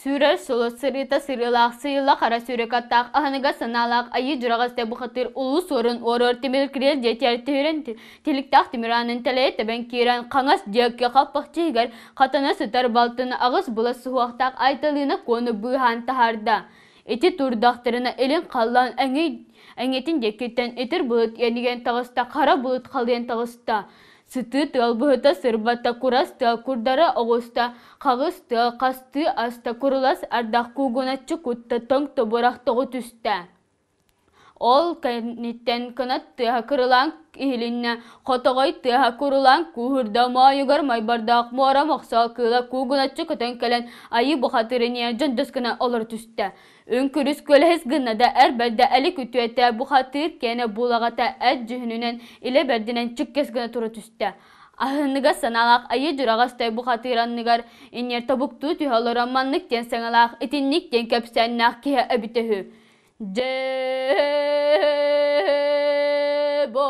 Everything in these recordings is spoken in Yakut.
Сүүрэр сулус сырыыта сырыылаах, сыыйылла хара сүүрэк аттаах, аһыныгас санаалаах айыы дьураҕастай бухатыыр улуу суорун уоруор тимир кириэс дьиэтигэр түһэрэн тиликтээх тимир аанын тэлэйэ тэбэн киирэн хаҥас диэки хаппахчы иһигэр хатана сытар балтын аҕыс былас суһуохтаах Айталыына Куону быыһаан таһаарда. Ити турдахтарына илин халлаан эҥий эҥиэтин диэкиттэн итир былыт иэнигэн таҕыста, хара былыт халыйан таҕыста. Сытыы тыал быһыта сырбатта, курас тыал курдара оҕуста, хаҕыс тыал хастыы аста, курулас ардах куугуначчы кутта, тоҥ тобурах тоҕу түстэ. Ол кэнниттэн кынат тыаһа кырылаан иһилиннэ, хотоҕой тыаһа курулаан кууһурда, моойугар майбардаах муора мохсоҕо кыыла куугуначчы көтөн кэлэн айыы бухатыырыныйа дьондос гына олоро түстэ. Үҥкүрүс күөлэһис гынна да эр бэрдэ элик үтүөтэ бухатыыр киэнэ булаҕата эт дьүһүнүнэн илэ бэрдинэн чиккэс гына тура түстэ. Аһыныгас санаалаах айыы дьураҕас той бухатыыр анныгар инньэр тобуктуу түһэ олорон маннык диэн саҥалаах итинник диэн кэпсээннээх киһи эбитэ үһү. Дьэ бо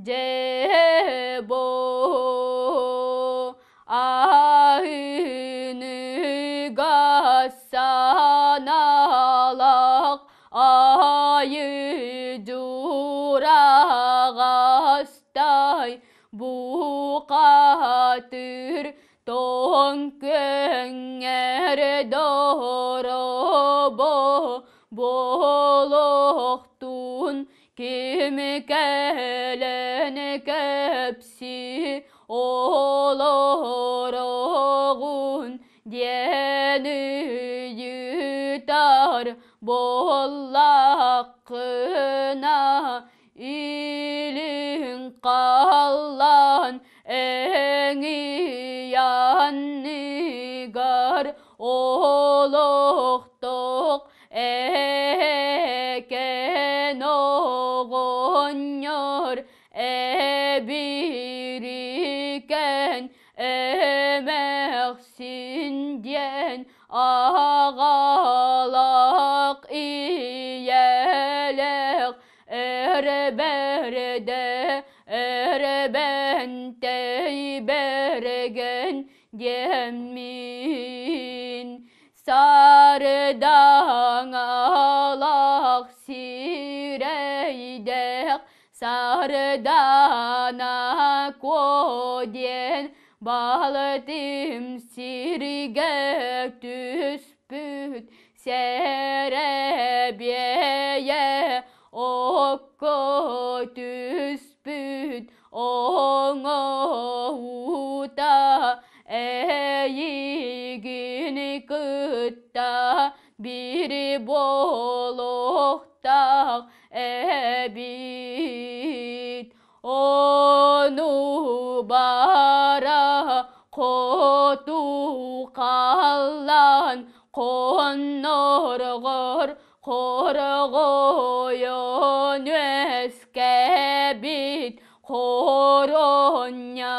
дьэ бо Аһыныгас санаалаах айыы дьураҕастай бухатыр тоҥ көҥҥөр доробо буолуохтун ким кэлэн кэпсии олороҕун диэн ыйытар буоллаххына илин халлаан эҥийанныгар олохтоох эһэкэн оҕонньор Эбирикэн эмээхсин диэн аҕалаах ийэлээх эрбэрдэ эрбэнтэй бэргэн диэммин сардаҥалаах сирэйдээх Сардаана Куо диэн баалытым сиргэ түспүт сэрэбиэйэ окко түспүт оҥоһуута эйигин кытта биир буолуохтаах эбит. Ону бара хоту халлан хонноргор хорҕойон үөскээбит хоронньа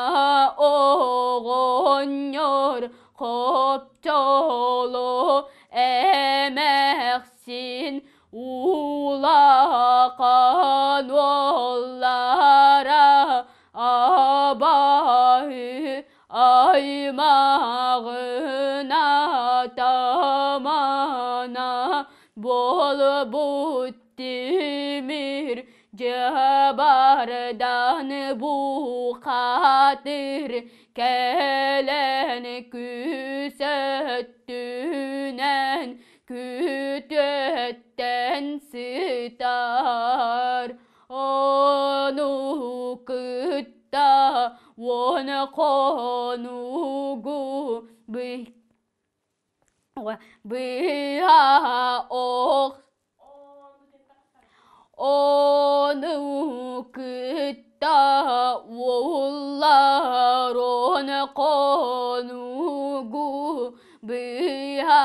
оҕонньор хопчоло эмээхсин Улахан уоллара абаһы аймаҕын атамана буолбут тимир дьабардан бухатыр кэлэн күүс өттүнэн Күтүөттэн сытар ону кытта уон хонугу быһа ох ону кытта уоллар он хонугу быһа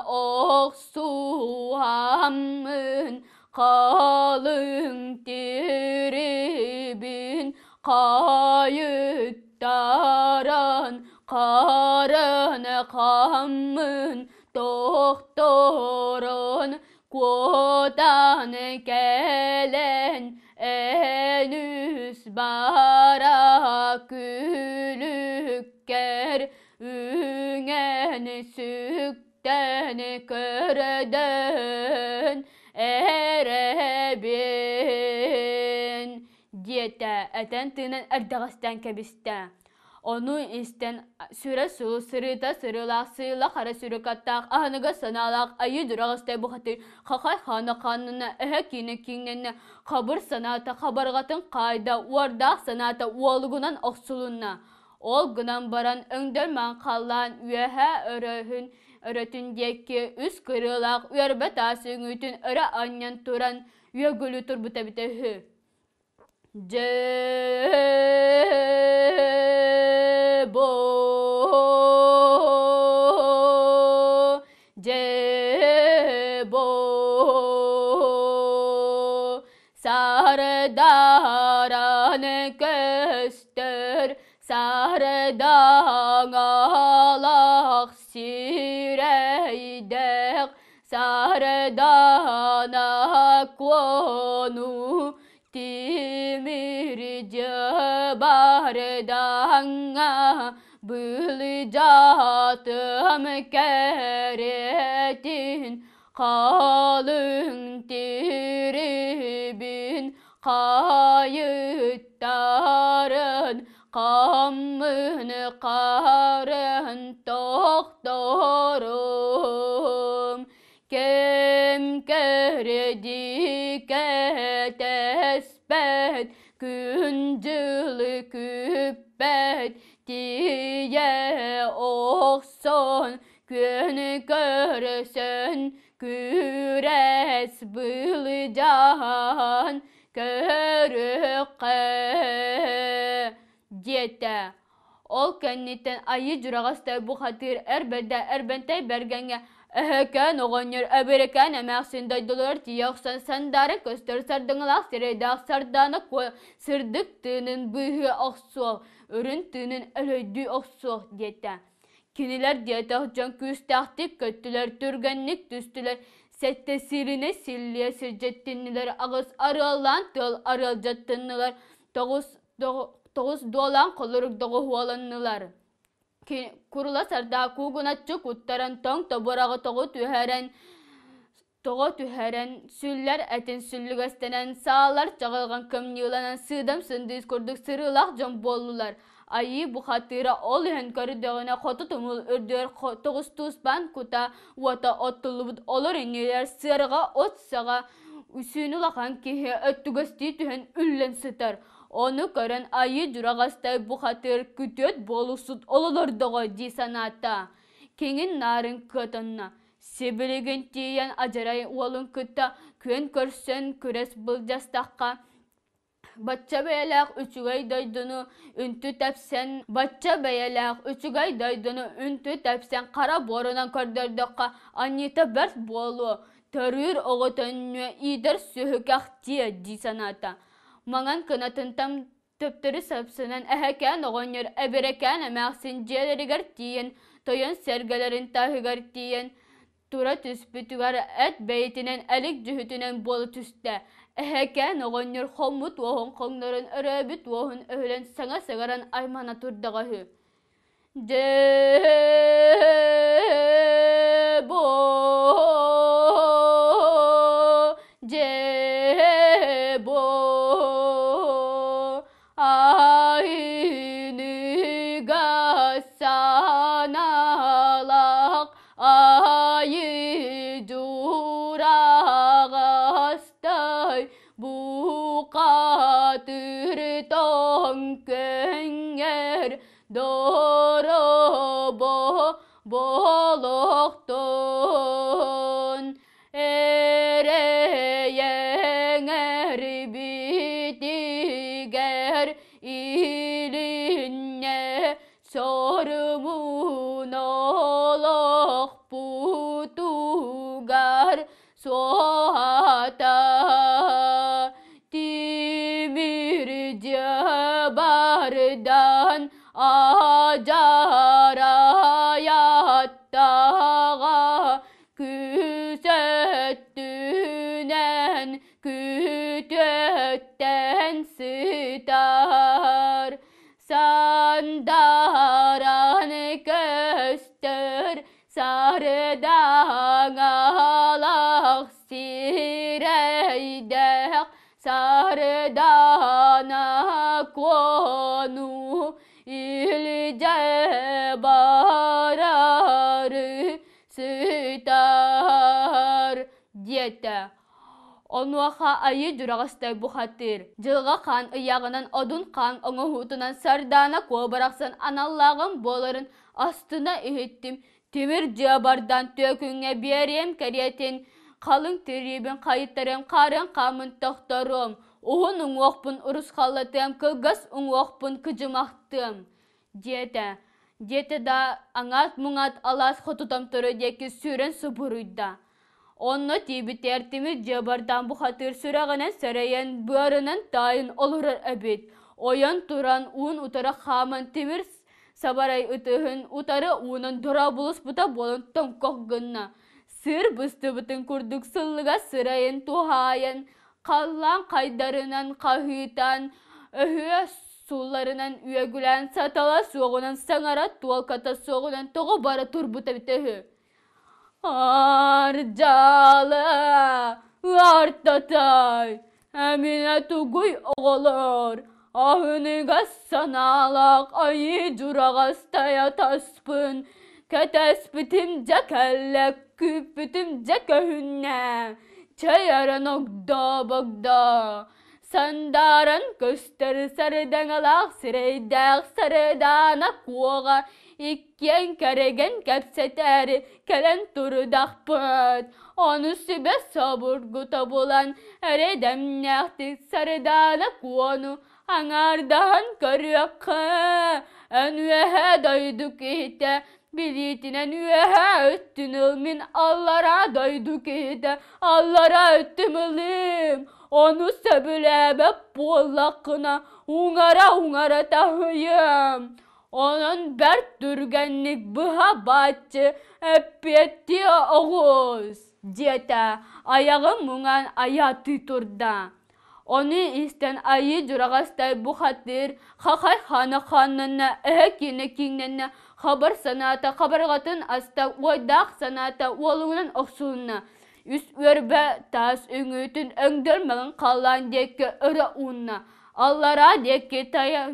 охсуһаммын халыҥ тирибин хайыттаран харын хаммын тохторон куотан кэлэн эн үс бара күлүккэр. Сүктэн көрдөөн эрэбин диэтэ, этэн тыынан эрдэҕэстэн кэбистэ. Ону истэн сүрэ сыл сырыыта сырыылаах сыыла хара сүрүкаттаах аһыныгас санаалаах айыы дьураҕастай бухатыыр хахай хаана хааннана эһэ киинэ киҥнэннэ хабыр санаата хабарҕатын хаайда уордаах санаата уолугунан охсулунна. Ол гынан баран өҥдөр маҥхаллаан үөһээ өрөһүн өрөтүн диэки үс кырыылаах үөрбэ таас үҥүүтүн өрө анньан туран үөгүлүү турбута эбитэ үһү. Дьэ бо дьэ бо Сардаран көстөр сардаҥалах сирэйдээх сардана куону тимир дьыбардаҥҥа былдьатым кэрэтин Халыҥ тирибин хайыттарын хаммын харын тохторум кэм кэрдии кэтэспэт күн дьылы күппэт тиийэ охсон Күөн көрсөн күрэс былдьаһан көрүөххэ диэтэ. Ол кэнниттэн айыы дьураҕастай бухатыыр эр бэрдэ Эрбэнтэй Бэргэҥҥэ Эһэкээн оҕонньор Эбирикээн эмээхсин дойдуларыгар тиийэ охсон сандаара көстөр сардыҥалаах сирэйдээх Сардаана Куо сырдык тыынын быыһыы охсуох, үрүн тыынын өлөйдүү охсуох диэтэ. Кинилэр диэтэх дьон күүстээхтик көттүлэр, түргэнник түстүлэр, сэттэ сиринэ силлиэ сирдьэттиннилэр, аҕыс арыаллаан тыал арыалдьаттыннылар, тоҕус дуолаан холорук доҕуһуоланнылар. Курула сарdaa куугуначчы куттаран тоҥ тобураҕы тоҕу түһэрэн тоҕо түһэрэн, сүллэр этин сүллүгэстэнэн, саалар чаҕылҕан кымньыыланан сыыдам сындыыс курдук сырыылаах дьон буоллулар. Айыы бухатыыра ол иһэн көрдөҕүнэ хоту тумул үрдүгэр тоҕус тууспаан кута уота оттуллубут олор иннилэр сыарҕа от саҕа үсүүн улахан киһи өттүгэстии түһэн үллэн сытар. Ону көрөн айыы дьураҕастай бухатыыр күтүөт буолусут ололордоҕо дии санаата. Киҥин наарын кыатанна. Сибилигин тиийэн адьарай уолун кытта күөн көрсөн күрэс былдьастахха, бачча бэйэлээх үчүгэй дойдуну үнтү тэпсэн, бачча бэйэлээх үчүгэй дойдуну үнтү тэпсэн хара буорунан көрдөрдөххө аньыыта бэрт буолуо, төрүүр оҕо төннүө, иитэр сүһүкэхтиэ дии санаата. Маҥан кынатынтан Төптөрү сапсынан эһэкээн оҕонньор эбэрэкээн эмээхсин дьиэлэригэр тиийэн, тойон сэргэлэрин таһыгар тиийэн тура түспүтүгэр эт бэйэтинэн элик дьүһүтүнэн буола түстэ. Эһэкээн оҕонньор хоммут уоһун хоҥнорон өрөөбүт уоһун өһүлэн саҥа саҥаран аймана турдаҕа үһү. Дьэ бу дьэ бу айыныга санаалаах айы дьураҕастай бухатыр тоҥ көҥҥөр Доробо болохтун эрэйэҥэр битигэр илиннэ сорумун олохпутугар суоһата тимир дьыбардан адьарайаттаҕа күүс өттүнэн күтүөттэн сытар сандаран көстөр. Сардаҥалаах сирэйдээх Сардаана Куону илдьэ барары сытар диэтэ. Онуоха Айыы Дьураҕастай бухатыыр, Дьылҕа Хаан ыйааҕынан Одун Хаан оҥоһуутунан Сардаана Куо барахсан аналлааҕым буоларын астына иһиттим, тимир дьыабардаан түөкүҥҥэ биэриэм кэриэтин, халыҥ тириибин хайыттарыам, хаарыан хааммын тохторуом, уһун уҥуохпун урусхаллатыам, кылгас уҥуохпун кыдьымахтыам, диэтэ. Диэтэ да аҥаат-муҥаат алаас хотутам туру диэки сүүрэн субуруйда. Онно тиийбитигэр тимир дьыабардаан бухатыыр сүрэҕинэн сэрэйэн, быарынан таайын олорор эбит. Ойон туран уун утары хааман тимир сабарай ытыһын утары уунан дорообулуспута буолан тоҥкох гынна. Сыыр быстыбытын курдук сыллыга сырайын туһаайан, халлаан хайдарынан хаһыытаан, өһүө сулларынан үөгүлээн сатала суоҕунан саҥара туолката суоҕунан тоҕо бара турбута эбитэ үһү. Ардьаала, артатай, эминэ тугуй оҕолор, аһыныгас санаалаах айыы дьураҕастай атаспын, кэтэспитим дьэ кэллэ, күүппүтүм дьэ көһүннэ, чэй эрэ ногдоо-богдоо, Сандааран көстөр сардаҥалаах сирэйдээх Сардаана Куоҕа иккиэн кэрэгэн кэпсэтээри кэлэн турдахпыт. Ону сүбэ собургута булан эрэдэмнээхтик Сардаана Куону аҥаардаһан көрүөххэ. Эн үөһээ дойду киһитэ билиитинэн үөһээ өттүн ыл, мин аллараа дойду киһитэ аллараа өттүм ылыым. Ону сөбүлээбэт буоллаххына, уҥара-уҥара таһыйыам. Онон бэрт түргэнник быһа бааччы эппиэттиэ оҕус, диэтэ, айаҕын муҥан айаатыы турда. Ону истэн Айыы Дьураҕастай бухатыыр хахай хаана хааннанна, эһэ киинэ киҥнэннэ, хабыр санаата хабарҕатын аста, уойдаах санаата уолугунан охсулунна. Үс үөрбэ таас үҥүүтүн өҥдөр маҥан халлаан диэки өрө уунна, аллараа диэки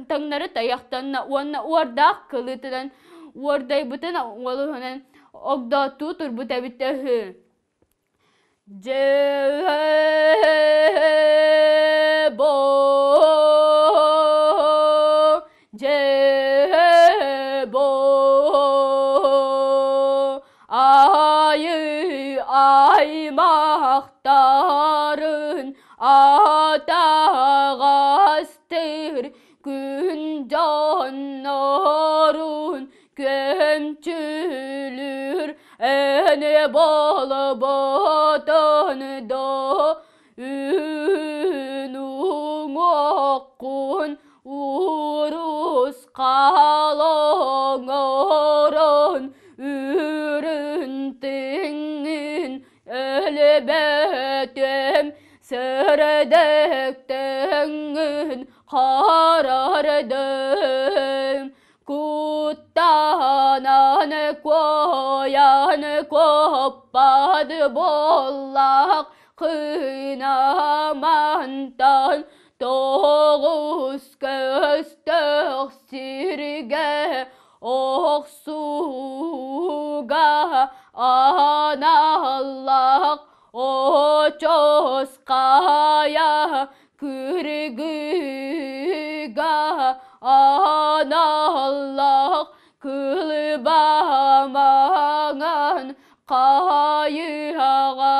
таҥнары тайахтанна уонна уордаах кылыытынан уордайбытын уолуһунан огдооттуу турбут эбитэ үһү. Дьээ-бо, дьээ-бо, Айыы аймахтарын атаҕастыыр күн дьоннорун көмчүлүүр эн болботон до үн уҥуоххун урус халоҥорон үрүн тиҥин өлбөтөм сырдыктыҥын харардым куттанан куойан куоппат буоллах кынамантан тоҕус көстөх сиргэ охсууга аналлаах очос хайа кыргыга аналлаах кылбамаҥан хайыһаҕа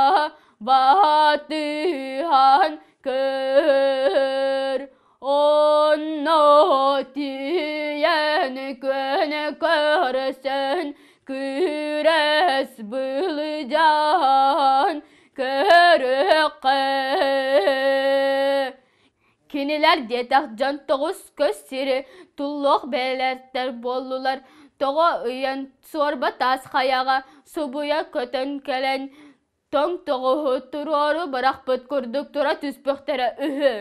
батыһан көр Онно тиийэн көнө көрсөн күрэс былдьаан көрүөххэ. Кинилэр диэтэх дьон тоҕус көс сири туллуох бэйэлэртэр буоллулар. Тоҕо ыйан суорба таас хайаҕа субуйа көтөн кэлэн тоҥ тоҕуһу туруору бырахпыт курдук тура түспүхтэрэ үһү.